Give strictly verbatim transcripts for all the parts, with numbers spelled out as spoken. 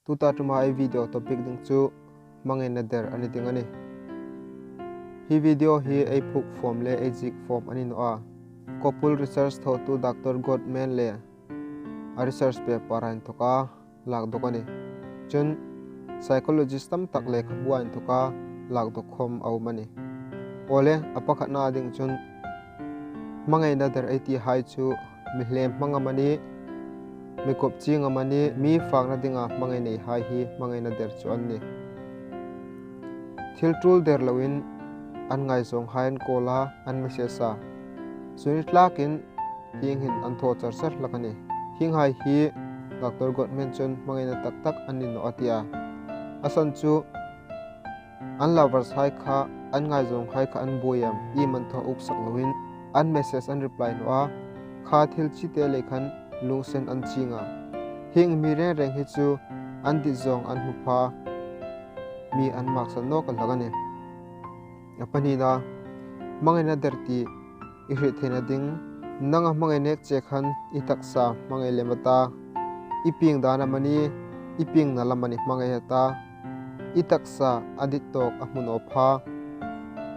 Tuta ṭuma ei video topic ding chu hmangaina der a ni ding a nih. Hi video hi ei phuok fawm le ei ziek fawm a ni naw a. Couple research thawitu Doctor Gottman le a research paper a inthawka lak dawk a nih. Chun psychologist tam tak lekhabu a inthawka lak dawk khawm a um a nih. Awle, a pakhatna ding chun hmangaina der ei ti hai chu mi hlem hmang amanih, mi kop chieng amanih, mi fakna dinga hmangai nei hai hi hmangaina der chu an nih. Thil ṭul der loin an ngaizawng hai an call a, an message a. Chu ni tlakin hieng hin an thaw char char hlak a nih. Hieng hai hi Doctor Gottman chun hmangaina tak tak an ni naw a ti a. A san chu an lovers hai kha an ngaizawng hai kha an buoi am, iem an thaw uksak loin an message an reply naw a. Kha thil chite lei khan lungsen an chieng a. Hieng mi reng reng hi chu an dit zawng an hmu pha, mi an maksan nawk a hlak a nih. A pahnina, hmangaina der ti i hriet theina ding, nanga hmangai nek che khan i taksa hmangai lem a ta, i pieng dan amanih, i pieng nal amanih hmangai a ta, i taksa a dit tawk a hmu naw pha,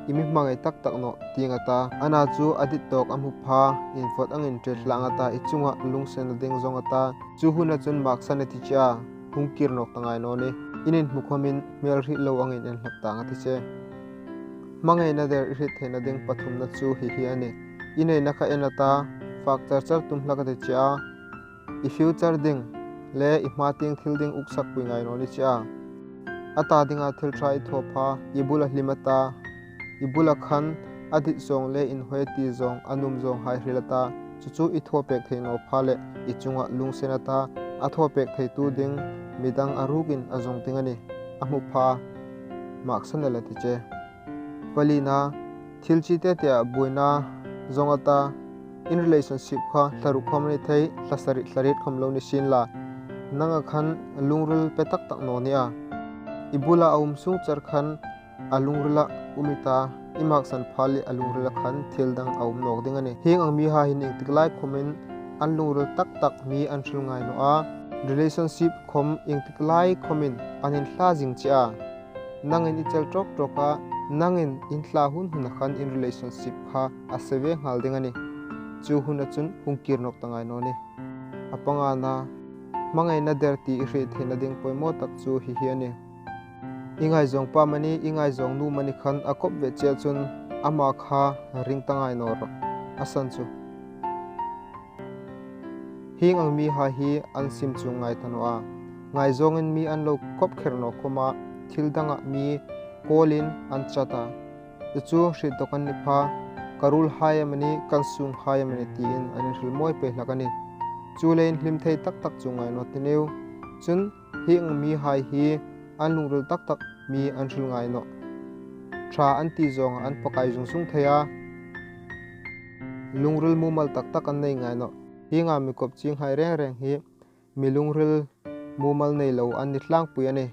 i mi hmangai tak tak naw tieng a ta, ana chu a dit tawk a hmu pha, invawt angin ṭetlang a ta, i chunga lungsen a ding zawng a ta, chu huna chun maksan a ti che a, hung kir nawk ta ngai naw nih. In inhmu khawmin hmel hriet lo angin en hlak tang a ti che. Hmangaina der i hriet theina ding pathumna chu hi hi a nih. I neina kha en a ta, fak char char tum hlak a ti che a, i future ding le i hma tieng thil ding uksakpui ngai naw ni che a. A ta dinga thil ṭha i thaw pha, i bula hlim a ta, i bula khan a dit zawng le inhawi ti zawng, a nuom zawng hai hril a ta, chu chu i thaw pek thei naw pha le i chunga lungsen a ta, a thaw pek theitu ding midang a rukin a zawng ding a nih. A hmu pha, maksan el a ti che. Palina, thil chite tia buoina zawng a ta, in relationship kha thla ruk khawm a ni thei, thla sari, thla riet khawm lo ni sien la, nanga khan lungril pe tak tak naw ni a. I bula a um sung char khan a lungrila um i ta, i maksan pha le a lungrila khan thil dang a um nawk ding a nih. Hieng ang mi hai hin ieng tik lai khawmin an lungril tak tak mi an hril ngai naw a. Relationship khawm ieng tik lai khawmin an inhla zing che a. Nangin i chel tawk tawk a, nangin in hla hun huna khan in relationship kha a se ve nghal ding a nih. Chu huna chun hung kir nawk ta ngai naw nih. A pangana, hmangaina der ti i hriet theina ding poimaw tak chu hi hi a nih. I ngaizawng pa amanih, i ngaizawng nu amanih khan a kop ve che chun ama kha ring ta ngai naw rawh. A san chu, hieng ang mi hai hi an sim chuong ngai ta naw a. Ngaizawngin mi an lo kop kher naw khawma, thil danga mi call-in an chat a. Chu chu hriet dawk an ni pha, ka ruol hai amanih, kan sung hai amanih tiin an inhril mawi pei hlak a nih. Chuleiin hlim thei tak tak chuong ngai naw ti niu. Chun hieng ang mi hai hi an lungril tak tak mi an hril ngai nawh. Ṭha an ti zawnga an pakai zung zung thei a, lungril mumal tak tak an nei ngai nawh. Hienga mi kop chieng hai reng reng hi mi lungril mumal nei lo an ni tlangpui a nih.